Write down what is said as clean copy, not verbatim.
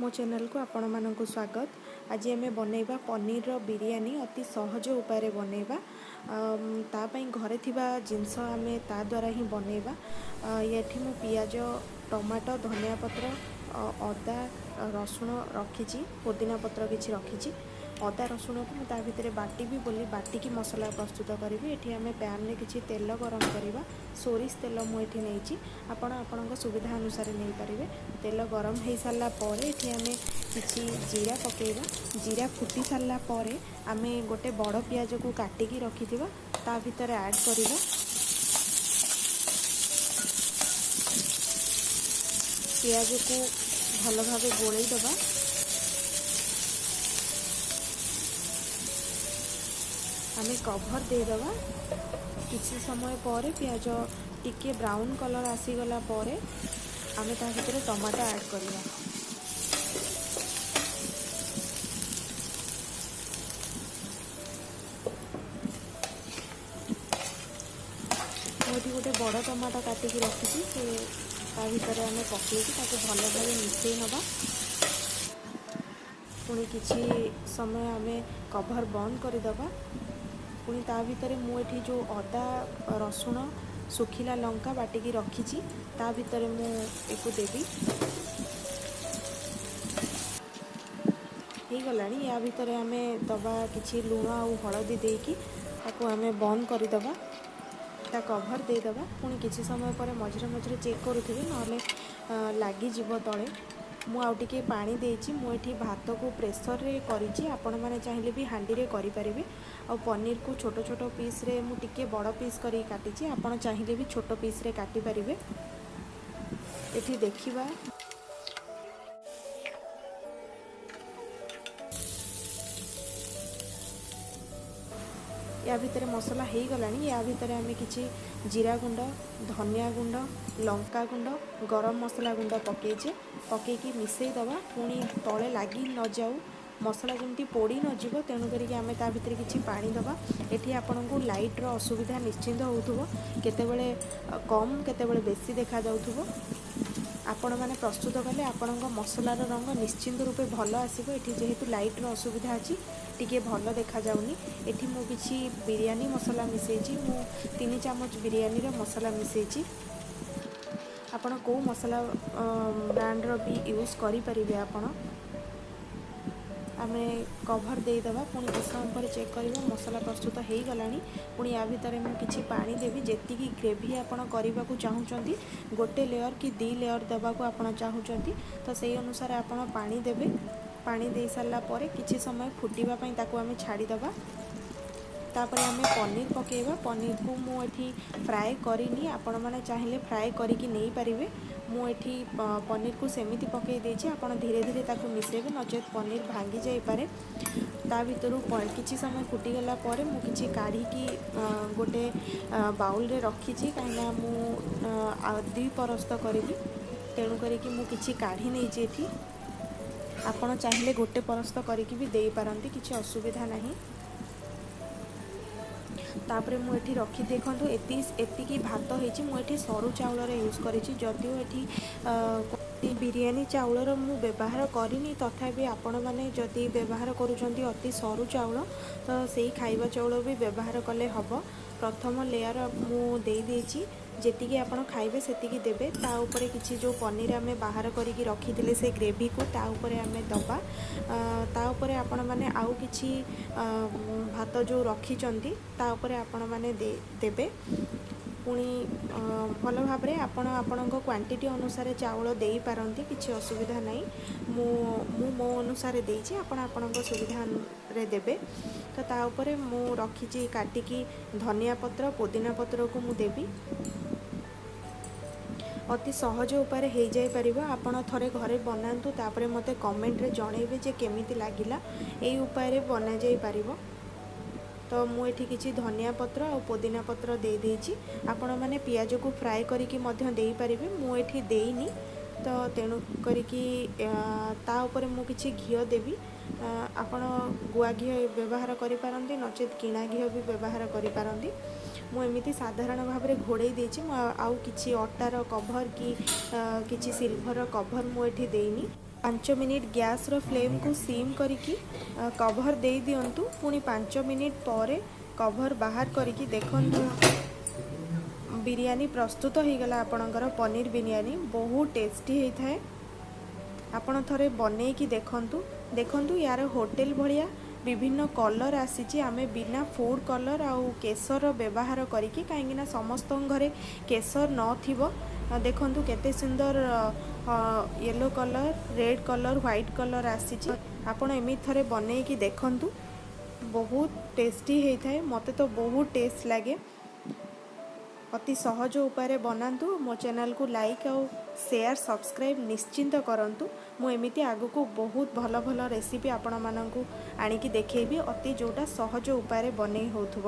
ମୋ ଚ୍ୟାନେଲକୁ ଆପଣମାନଙ୍କୁ ସ୍ୱାଗତ। ଆଜି ଆମେ ବନେଇବା ପନିରର ବିରିୟାନୀ, ଅତି ସହଜ ଉପାୟରେ ବନେଇବା। ତା ପାଇଁ ଘରେ ଥିବା ଜିନିଷ ଆମେ ତା ଦ୍ୱାରା ହିଁ ବନେଇବା। ଏଠି ମୁଁ ପିଆଜ, ଟମାଟୋ, ଧନିଆ ପତ୍ର, ଅଦା, ରସୁଣ ରଖିଛି, ପୋଦିନା ପତ୍ର କିଛି ରଖିଛି। ଅଦା ରସୁଣକୁ ମୁଁ ତା ଭିତରେ ବାଟିବି ବୋଲି ବାଟିକି ମସଲା ପ୍ରସ୍ତୁତ କରିବି। ଏଠି ଆମେ ପ୍ୟାନ୍ରେ କିଛି ତେଲ ଗରମ କରିବା। ସୋରିଷ ତେଲ ମୁଁ ଏଠି ନେଇଛି, ଆପଣ ଆପଣଙ୍କ ସୁବିଧା ଅନୁସାରେ ନେଇପାରିବେ। ତେଲ ଗରମ ହେଇସାରିଲା ପରେ ଏଠି ଆମେ କିଛି ଜିରା ପକାଇବା। ଜିରା ଫୁଟି ସାରିଲା ପରେ ଆମେ ଗୋଟେ ବଡ଼ ପିଆଜକୁ କାଟିକି ରଖିଥିବା ତା ଭିତରେ ଆଡ଼୍ କରିବା। ପିଆଜକୁ ଭଲ ଭାବେ ଗୋଳେଇ ଦେବା। ଆମେ କଭର୍ ଦେଇଦେବା। କିଛି ସମୟ ପରେ ପିଆଜ ଟିକେ ବ୍ରାଉନ୍ କଲର୍ ଆସିଗଲା ପରେ ଆମେ ତା ଭିତରେ ଟମାଟୋ ଆଡ଼୍ କରିବା। ମୁଁ ଏଠି ଗୋଟେ ବଡ଼ ଟମାଟୋ କାଟିକି ରଖିଛି, ସେ ତା ଭିତରେ ଆମେ ପକାଇକି ତାକୁ ଭଲ ଭାବେ ମିଶାଇ ନେବା। ପୁଣି କିଛି ସମୟ ଆମେ କଭର୍ ବନ୍ଦ କରିଦେବା। ପୁଣି ତା ଭିତରେ ମୁଁ ଏଠି ଯେଉଁ ଅଦା, ରସୁଣ, ଶୁଖିଲା ଲଙ୍କା ବାଟିକି ରଖିଛି, ତା ଭିତରେ ମୁଁ ଏକୁ ଦେବି। ହେଇଗଲାଣି। ୟା ଭିତରେ ଆମେ ଦେବା କିଛି ଲୁଣ ଆଉ ହଳଦୀ ଦେଇକି ତାକୁ ଆମେ ବନ୍ଦ କରିଦେବା, ତା କଭର୍ ଦେଇଦେବା। ପୁଣି କିଛି ସମୟ ପରେ ମଝିରେ ମଝିରେ ଚେକ୍ କରୁଥିବେ, ନହେଲେ ଲାଗିଯିବ ତଳେ। ମୁଁ ଆଉ ଟିକେ ପାଣି ଦେଇଛି। ମୁଁ ଏଠି ଭାତକୁ ପ୍ରେସରରେ କରିଛି, ଆପଣମାନେ ଚାହିଁଲେ ବି ହାଣ୍ଡିରେ କରିପାରିବେ। ଆଉ ପନିରକୁ ଛୋଟ ଛୋଟ ପିସ୍ରେ, ମୁଁ ଟିକେ ବଡ଼ ପିସ୍ କରିକି କାଟିଛି, ଆପଣ ଚାହିଁଲେ ବି ଛୋଟ ପିସ୍ରେ କାଟିପାରିବେ। ଏଠି ଦେଖିବା, ୟା ଭିତରେ ମସଲା ହେଇଗଲାଣି। ୟା ଭିତରେ ଆମେ କିଛି ଜିରା ଗୁଣ୍ଡ, ଧନିଆ ଗୁଣ୍ଡ, ଲଙ୍କା ଗୁଣ୍ଡ, ଗରମ ମସଲା ଗୁଣ୍ଡ ପକାଇଛେ। ପକାଇକି ମିଶାଇ ଦେବା। ପୁଣି ତଳେ ଲାଗି ନଯାଉ, ମସଲା ଯେମିତି ପୋଡ଼ି ନଯିବ, ତେଣୁ କରିକି ଆମେ ତା ଭିତରେ କିଛି ପାଣି ଦେବା। ଏଠି ଆପଣଙ୍କୁ ଲାଇଟ୍ର ଅସୁବିଧା ନିଶ୍ଚିନ୍ତ ହେଉଥିବ, କେତେବେଳେ କମ୍ କେତେବେଳେ ବେଶୀ ଦେଖାଯାଉଥିବ। ଆପଣମାନେ ପ୍ରସ୍ତୁତ କଲେ ଆପଣଙ୍କ ମସଲାର ରଙ୍ଗ ନିଶ୍ଚିନ୍ତ ରୂପେ ଭଲ ଆସିବ। ଏଠି ଯେହେତୁ ଲାଇଟ୍ର ଅସୁବିଧା ଅଛି, ଟିକେ ଭଲ ଦେଖାଯାଉନି। ଏଠି ମୁଁ କିଛି ବିରିୟାନୀ ମସଲା ମିଶାଇଛି। ମୁଁ 3 ଚାମଚ ବିରିୟାନୀର ମସଲା ମିଶାଇଛି। ଆପଣ କେଉଁ ମସଲା ବ୍ରାଣ୍ଡର ବି ୟୁଜ୍ କରିପାରିବେ ଆପଣ। ଆମେ କଭର୍ ଦେଇଦେବା। ପୁଣି କିଛି ସମୟ ପରେ ଚେକ୍ କରିବା, ମସଲା ପ୍ରସ୍ତୁତ ହେଇଗଲାଣି। ପୁଣି ୟା ଭିତରେ ମୁଁ କିଛି ପାଣି ଦେବି। ଯେତିକି ଗ୍ରେଭି ଆପଣ କରିବାକୁ ଚାହୁଁଛନ୍ତି, ଗୋଟେ ଲେୟର୍ କି 2 ଲେୟର୍ ଦେବାକୁ ଆପଣ ଚାହୁଁଛନ୍ତି, ତ ସେଇ ଅନୁସାରେ ଆପଣ ପାଣି ଦେବେ। ପାଣି ଦେଇସାରିଲା ପରେ କିଛି ସମୟ ଫୁଟିବା ପାଇଁ ତାକୁ ଆମେ ଛାଡ଼ିଦେବା। ତାପରେ ଆମେ ପନିର ପକାଇବା। ପନିରକୁ ମୁଁ ଏଠି ଫ୍ରାଏ କରିନି, ଆପଣମାନେ ଚାହିଁଲେ ଫ୍ରାଏ କରିକି ନେଇପାରିବେ। ମୁଁ ଏଠି ପନିରକୁ ସେମିତି ପକାଇ ଦେଇଛି। ଆପଣ ଧୀରେ ଧୀରେ ତାକୁ ମିଶାଇବେ, ନଚେତ୍ ପନିର ଭାଙ୍ଗି ଯାଇପାରେ। ତା ଭିତରୁ କିଛି ସମୟ ଫୁଟିଗଲା ପରେ ମୁଁ କିଛି କାଢ଼ିକି ଗୋଟେ ବାଉଲରେ ରଖିଛି, କାହିଁକିନା ମୁଁ 2 ପରସ୍ତ କରିବି, ତେଣୁ କରିକି ମୁଁ କିଛି କାଢ଼ି ନେଇଛି ଏଠି। ଆପଣ ଚାହିଁଲେ ଗୋଟେ ପରସ୍ତ କରିକି ବି ଦେଇପାରନ୍ତି, କିଛି ଅସୁବିଧା ନାହିଁ। ତାପରେ ମୁଁ ଏଠି ରଖି ଦେଖନ୍ତୁ, ଏତିକି ଭାତ ହେଇଛି। ମୁଁ ଏଠି ସରୁ ଚାଉଳରେ ୟୁଜ୍ କରିଛି, ଯଦିଓ ଏଠି ବିରିୟାନୀ ଚାଉଳର ମୁଁ ବ୍ୟବହାର କରିନି, ତଥାପି ଆପଣମାନେ ଯଦି ବ୍ୟବହାର କରୁଛନ୍ତି ଅତି ସରୁ ଚାଉଳ, ତ ସେଇ ଖାଇବା ଚାଉଳ ବି ବ୍ୟବହାର କଲେ ହେବ। ପ୍ରଥମ ଲେୟାର ମୁଁ ଦେଇଦେଇଛି। ଯେତିକି ଆପଣ ଖାଇବେ ସେତିକି ଦେବେ। ତା ଉପରେ କିଛି ଯେଉଁ ପନିର ଆମେ ବାହାର କରିକି ରଖିଥିଲେ, ସେ ଗ୍ରେଭିକୁ ତା ଉପରେ ଆମେ ଦେବା। ତା ଉପରେ ଆପଣମାନେ ଆଉ କିଛି ଭାତ ଯେଉଁ ରଖିଛନ୍ତି, ତା ଉପରେ ଆପଣମାନେ ଦେବେ। ପୁଣି ଭଲ ଭାବରେ ଆପଣ ଆପଣଙ୍କ କ୍ୱାଣ୍ଟିଟି ଅନୁସାରେ ଚାଉଳ ଦେଇପାରନ୍ତି, କିଛି ଅସୁବିଧା ନାହିଁ। ମୁଁ ମୋ ଅନୁସାରେ ଦେଇଛି, ଆପଣ ଆପଣଙ୍କ ସୁବିଧାରେ ଦେବେ। ତ ତା ଉପରେ ମୁଁ ରଖିଛି କାଟିକି ଧନିଆ ପତ୍ର, ପୋଦିନା ପତ୍ରକୁ ମୁଁ ଦେବି। ଅତି ସହଜ ଉପାୟରେ ହେଇଯାଇପାରିବ। ଆପଣ ଥରେ ଘରେ ବନାନ୍ତୁ, ତାପରେ ମୋତେ କମେଣ୍ଟରେ ଜଣାଇବେ ଯେ କେମିତି ଲାଗିଲା। ଏଇ ଉପାୟରେ ବନାଯାଇପାରିବ। ତ ମୁଁ ଏଠି କିଛି ଧନିଆ ପତ୍ର ଆଉ ପୋଦିନା ପତ୍ର ଦେଇଦେଇଛି। ଆପଣମାନେ ପିଆଜକୁ ଫ୍ରାଏ କରିକି ମଧ୍ୟ ଦେଇପାରିବେ, ମୁଁ ଏଠି ଦେଇନି। ତ ତେଣୁ କରିକି ତା ଉପରେ ମୁଁ କିଛି ଘିଅ ଦେବି। ଆପଣ ଗୁଆ ଘିଅ ବ୍ୟବହାର କରିପାରନ୍ତି, ନଚେତ୍ କିଣା ଘିଅ ବି ବ୍ୟବହାର କରିପାରନ୍ତି। ମୁଁ ଏମିତି ସାଧାରଣ ଭାବରେ ଘୋଡ଼େଇ ଦେଇଛି। ମୁଁ ଆଉ କିଛି ଅଟାର କଭର୍ କି କିଛି ସିଲଭରର କଭର୍ ମୁଁ ଏଠି ଦେଇନି। 5 ମିନିଟ୍ ଗ୍ୟାସ୍ର ଫ୍ଲେମ୍କୁ ସିମ୍ କରିକି କଭର୍ ଦେଇ ଦିଅନ୍ତୁ। ପୁଣି 5 ମିନିଟ୍ ପରେ କଭର୍ ବାହାର କରିକି ଦେଖନ୍ତୁ, ବିରିୟାନୀ ପ୍ରସ୍ତୁତ ହେଇଗଲା। ଆପଣଙ୍କର ପନିର ବିରିୟାନୀ ବହୁତ ଟେଷ୍ଟି ହେଇଥାଏ। ଆପଣ ଥରେ ବନେଇକି ଦେଖନ୍ତୁ। ଦେଖନ୍ତୁ, ୟାର ହୋଟେଲ ଭଳିଆ ବିଭିନ୍ନ କଲର୍ ଆସିଛି। ଆମେ ବିନା ଫୁଡ଼୍ କଲର୍ ଆଉ କେଶର ବ୍ୟବହାର କରିକି, କାହିଁକିନା ସମସ୍ତଙ୍କ ଘରେ କେଶର ନଥିବ। ଦେଖନ୍ତୁ, କେତେ ସୁନ୍ଦର yellow colour, red colour, white colour ଆସିଛି। ଆପଣ ଏମିତି ଥରେ ବନେଇକି ଦେଖନ୍ତୁ, ବହୁତ ଟେଷ୍ଟି ହେଇଥାଏ। ମୋତେ ତ ବହୁତ ଟେଷ୍ଟ ଲାଗେ। ଅତି ସହଜ ଉପାୟରେ ବନାନ୍ତୁ। ମୋ ଚ୍ୟାନେଲକୁ ଲାଇକ୍ ଆଉ ସେୟାର, ସବସ୍କ୍ରାଇବ୍ ନିଶ୍ଚିନ୍ତ କରନ୍ତୁ। ମୁଁ ଏମିତି ଆଗକୁ ବହୁତ ଭଲ ଭଲ ରେସିପି ଆପଣମାନଙ୍କୁ ଆଣିକି ଦେଖେଇବି, ଅତି ଯେଉଁଟା ସହଜ ଉପାୟରେ ବନେଇ ହେଉଥିବ।